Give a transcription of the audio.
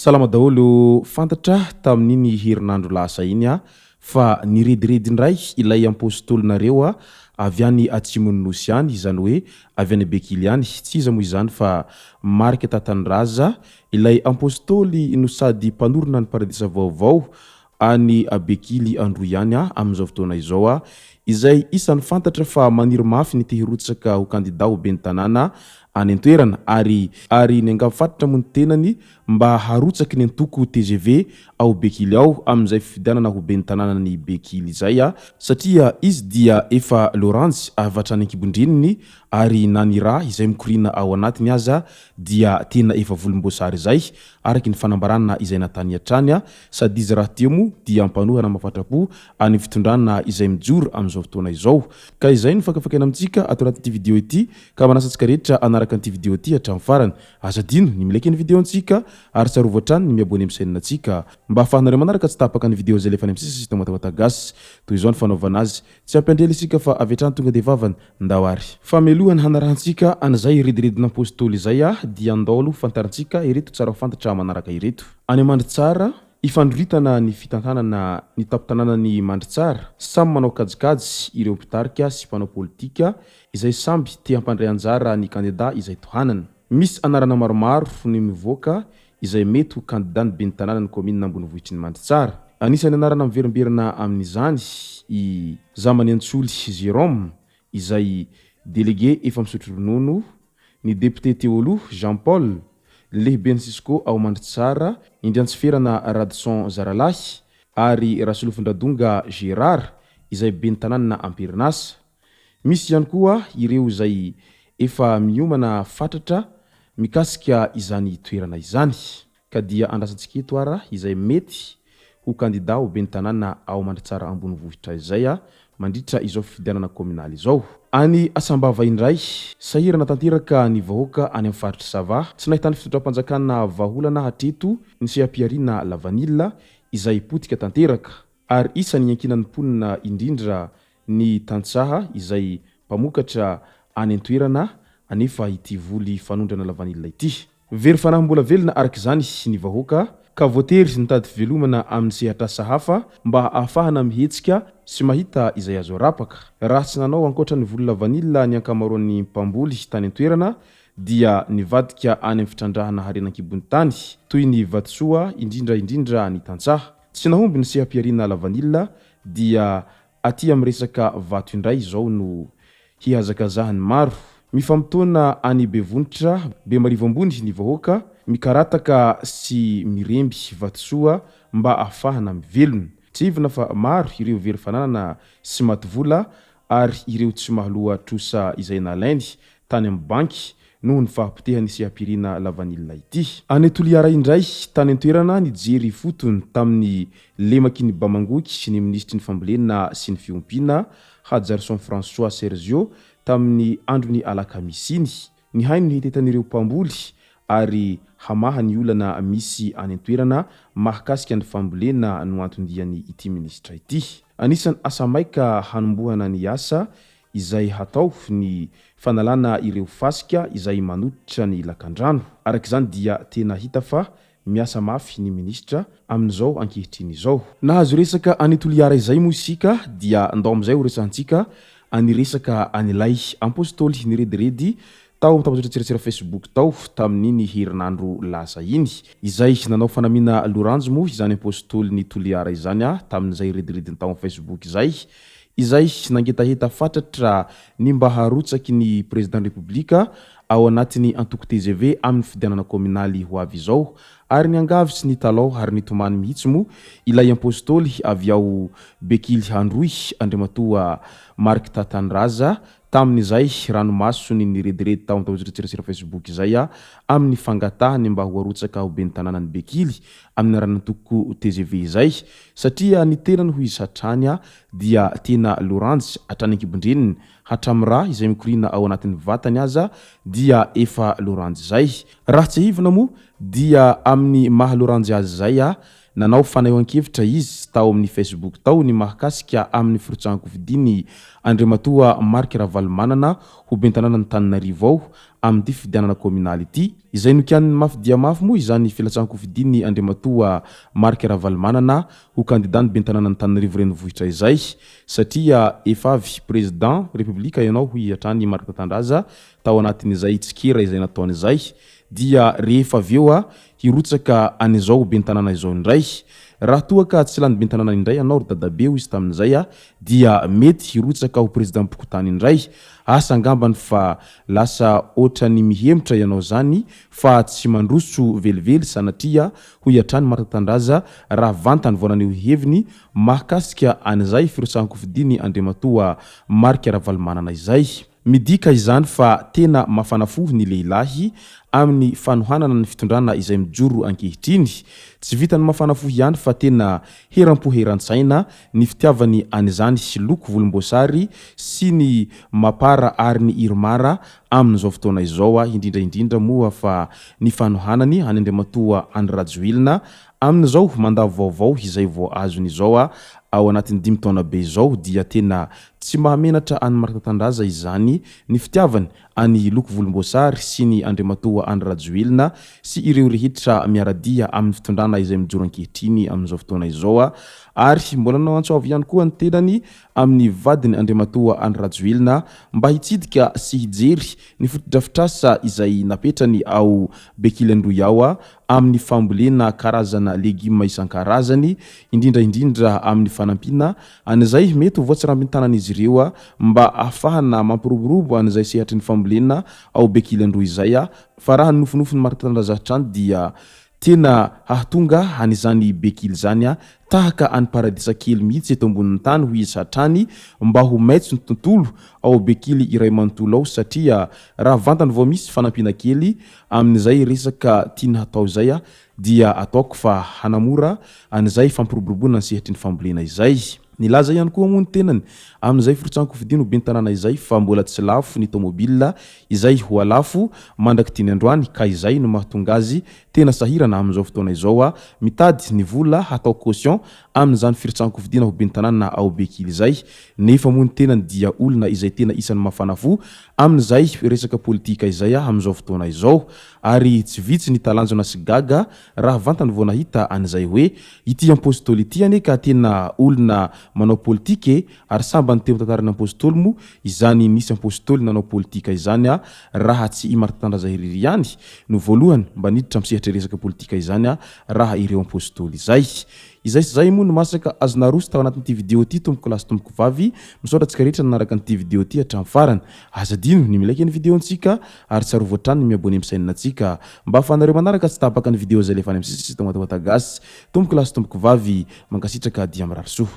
Salama daholo, fantatra tamin'iny herinandro lasa iny fa nirediredy indray ilay apostolinareo avy any atsimon'ny nosy any, izany hoe avy any Bekily any, tsy iza moa izany fa Marc Tatandraza, ilay apostoly no sady mpanorina ny paradisa vaovao any Bekily Androy any amin'izao fotoana izao, izay isan'ny fantatra fa maniry mafy ny te hirotsaka ho kandida ho ben'ny tanàna any an-toerana ary ary niangavy fatratra moa ny tenany mba harotsaky ny antoko tgv ao Bekily ao amin'izay fifidianana ho ben'ny tanànan'i Bekily izay satria izy dia efa loranjy avy hatrany an-kibon-dreniny ary na ny rà izay mikoriana ao anatiny aza dia tena efa volomboasary izay araka ny fanambarana izay natany hatrany sady izy rahateo moa dia mpanohana mafatrapo any fitondrana izay mijoro amin'izao fotoana izao. Ka izay no fakafakaina amintsika ato anatin'ity video ity ka manasa antsika rehetra hanaraka an'ity video ity hatramin'ny farany. Aza adino ny mi-like ny video antsika ary tsarovy hatrany ny mi-abonner amin'ny chaîne antsika mba ahafahanareo manaraka tsy tapaka ny video izay alefa any amin'ny sisa sy Tamatawata Gasy. Toy izao ny fanaovana azy. Tsy hampiandry ela isika fa avy hatrany tonga dia vavany. Ndao ary. Fa mialohan'ny hanarahantsika an'izay rediredin'Apostoly izay dia ndao aloha fantarintsika ireto tsara ho fantatra manaraka ireto. Any Mandritsara, ifandroritana ny fitantanana ny tampon-tanànan'i Mandritsara, samy manao kajikajy ireo mpitarika sy mpanao politika izay samby te hampandray anjara ny kandida izay tohanana. Misy anarana maromaro ny mivoaka izay mety ho kandidan'ny ben'ny tanànan'ny kaominina ambonivohitry ny Mandritsara. Anisan'ny anarana miverimberina amin'izany i Zamaniantsoly Jérôme izay delege efa misotro ronono, ny depiote teo aloha Jean Paul, lehiben'ny Cisco ao Mandritsara, Indriantsiferana Radison Zaralahy ary Rasolofondradonga Gérard izay ben'ny tanàna am-perinasa. Misy ihany koa ireo izay efa miomana fatratra mikasika izany toerana izany. Ka dia andrasantsika eto ara izay mety ho kandida ho ben'ny tanàna ao Mandritsara ambonivohitra izay mandritra izao fifidianana kaominaly izao. Any Sambava indray, sahirana tanteraka ny vahoaka any amin'ny faritr'i Sava. Tsy nahitan'ny fitondram-panjakana vahaolana hatreto ny seha-pihariana lavanila izay potika tanteraka ary isan'ny iankinan'ny mponina indrindra ny tantsaha izay mpamokatra any an-toerana anefa ity voly fanondrana lavanila ity. Very fanahy mbola velona araka izany ny vahoaka ka voatery nitady fivelomana amin'ny sehatr'asa hafa mba ahafahana mihetsika sy mahita izay azo arapaka. Raha tsy nanao ankoatra ny voly lavanila ny ankamaroan'ny mpamboly tany an-toerana dia nivadika any amin'ny fitrandrahana harena an-kibon'ny tany toy ny vatosoa indrindra indrindra ny tantsaha. Tsy nahomby ny seha-pihariana lavanila dia Aty amin'ny resaka vato indray izao no hihazakazahan'ny maro. Mifamotoana any Bevonitra, Bemarivo Ambony ny vahoaka, mikarataka sy miremby vatosoa mba ahafahana mivelona. Tsiahivina fa maro ireo very fananana sy maty vola ary ireo tsy mahaloa trosa izay nalainy tany amin'ny banky noho ny fahapotehan'ny seha-pihariana lavanila ity. Any Toliara indray, tany an-toerana nijery ifotony tamin'ny lemaky ny Bamangoky ny minisitry ny fambolena sy ny fiompiana, Hajarison François Sergio, tamin'ny andron'ny alakamisy iny. Nihaino ny hetetan'ireo mpamboly ary hamaha ny olana misy any an-toerana mahakasika ny fambolena no anton-diany ity minisitra ity. Anisan'ny asa maika hanombohana ny asa izay hatao ny fanalana ireo fasika izay manototra ny lakandrano. Araka izany dia tena hita fa miasa mafy ny minisitra amin'izao ankehitriny izao. Nahazo resaka any Toliara izay moa isika dia ndao amin'izay ho resahantsika any resaka an'ilay Apostoly nirediredy tao amin'ny tambajotran-tserasera Facebook tao tamin'iny herinandro lasa iny. Izay nanao fanamiana loranjy moa izany Apostolin'i Toliara izany tamin'izay redirediny tao amin'ny Facebook izay izay nangetaheta fatratra ny mba harotsaky ny Prezidan'ny Repoblika ao anatin'ny antoko tgv amin'ny fifidianana kaominaly ho avy izao. Ary niangavy sy nitalaho ary nitomany mihitsy moa ilay Apostoly avy ao Bekily Androy, Andriamatoa Marc Tatandraza, tamin'izay ranomasony nirediredy tao amin'ny tambajotran-tserasera Facebook izay amin'ny fangatahany mba ho arotsaka ho ben'ny tanànan'i Bekily amin'ny anaran'antoko tgv izay satria ny tenany hoy izy hatrany dia tena loranjy hatrany an-kibon-dreniny hatramin'ny rà izay mikoriana ao anatin'ny vatany aza dia efa loranjy izay. Raha tsiahivina moa dia amin'ny maha loranjy azy izay nanao fanehoan-kevitra izy tao amin'ny Facebook tao ny mahakasika amin'ny firotsahan-kofidiny Andriamatoa Marc Ravalomanana ho bentanànan'Antananarivo ao amin'ity fifidianana kaominaly ity, izay nokianiny mafy dia mafy moa izany filatsahan-kofidiny Andriamatoa Marc Ravalomanana ho kandidan'ny bentanànan'Antananarivo renivohitra izay satria efa avy président Repoblika ianao hoy hatrany Marc Tatandraza tao anatin'izay tsikera izay nataony izay dia rehefa avy eo hirotsaka an'izao ho ben'ny tanàna izao indray. Raha toa ka tsy lany ben'ny tanàna indray ianao ry dadabe hoy izy tamin'izay dia mety hirotsaka ho prezidam-pokontany indray. Asa angambany fa lasa ohatran'ny mihemotra ianao zany fa tsy mandroso velively sanatria hoy hatrany Martha Tandraza raha vantany vao naneho heviny mahakasika an'izay firotsahan-kofidiny Andriamatoa Marc Ravalomanana izay. Midika izany fa tena mafana fo ny lehilahy amin'ny fanohanana ny fitondrana izay mijoro ankehitriny. Tsy vitan'ny mafana fo ihany fa tena heram-po heran-tsaina ny fitiavany an'izany loko volomboasary sy ny mapar ary ny irmar amin'izao fotoana izao, indrindra indrindra moa fa ny fanohanany an'i Andriamatoa Andry Rajoelina Amin'izao mandat vaovao izay vao azony izao ao anatin'ny dimy taona be izao dia tena tsy mahamenatra an'i Marc Tatandraza izany ny fitiavany an'i loko volomboasary sy ny Andriamatoa Andry Rajoelina sy ireo rehetra miara-dia amin'ny fitondrana izay mijoro ankehitriny amin'izao fotoana izao ary mbola nanao antso avo ihany koa ny tenany amin'ny vadiny Andriamatoa Andry Rajoelina mba hitsidika sy hijery ny fotodrafitrasa izay napetrany ao Bekily Androy ao amin'ny fambolena karazana legioma isan-karazany, indrindra indrindra amin'ny fanampiana an'izay mety ho voatsirambin-tanan'izy ireo mba ahafahana mampiroborobo an'izay sehatry ny fambolena ao Bekily Androy izay fa raha ny nofinofin'i Martin Razafitrano dia tena hahatonga an'izany Bekily izany tahaka an'i paradisa kely mihitsy eto ambonin'ny tany hoy izy hatrany mba ho maitso ny tontolo ao Bekily iray manontolo ao satria raha vantany vao misy fanampiana kely Amin'izay resaka tiana hatao izay dia ataoko fa hanamora an'izay fampiroboroboana ny sehatry ny fambolena izay. Nilaza ihany koa moa ny tenany amin'izay firotsahan-kofidiny ho ben'ny tanàna izay fa mbola tsy lafo ny tômôbila izay ho alafo mandrak'ity ny androany ka izay no mahatonga azy tena sahirana amin'izao fotoana izao mitady ny vola hatao caution amin'izany firotsahan-kofidina ho ben'ny tanàna ao Bekily izay nefa moa ny tenany dia olona izay tena isan'ny mafana fo Amin'izay resaka politika izay aho amin'izao fotoana izao, ary tsy vitsy ny talanjona sy gaga raha vantany vao nahita an'izay hoe ity Apostoly ity anie ka tena olona manao politika e, ary sambany teo tantaran'ny Apostoly moa izany nisy Apostoly nanao politika izany raha tsy i Martin Razahirery ihany no voalohany mba niditra amin'ny sehatry resaka politika izany raha ireo Apostoly izay. Izay sy izay moa no masaka azo naroso tao anatin'ity video ity tompoko lahy sy tompoko vavy, misaotra antsika rehetra nanaraka an'ity video ity hatramin'ny farany. Aza adino ny mi-like ny video ntsika ary tsarovy hatrany ny mi-abonner amin'ny chaîne ntsika mba ahafahanareo manaraka tsy tapaka ny video izay alefa any amin'ny sisy sy Tomatomato Gasy. Tompoko lahy sy tompoko vavy, mankasitraka dia mirary soa.